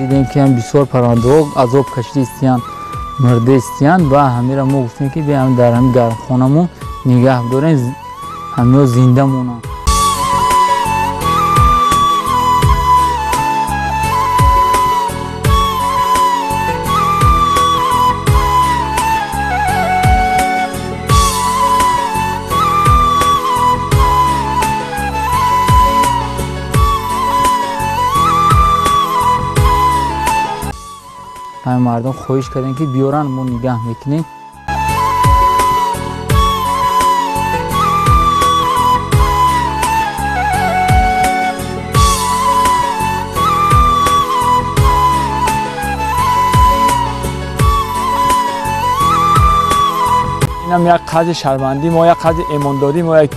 Дидем, ки ҳам бисёр паррандаҳо азоб кашида истиянд, мурда истиянд ва ҳамира мо гуфтем, ки биям дар ҳамин гармхонамон нигаҳ дорем, ҳамиҳо зинда монанд. Ҳамин мардум хоҳиш кардем, ки биёранд, мо нигаҳ мекунем. Инам як қарзи шаҳрвандӣ мо, як қарзи эмондорӣ мо, як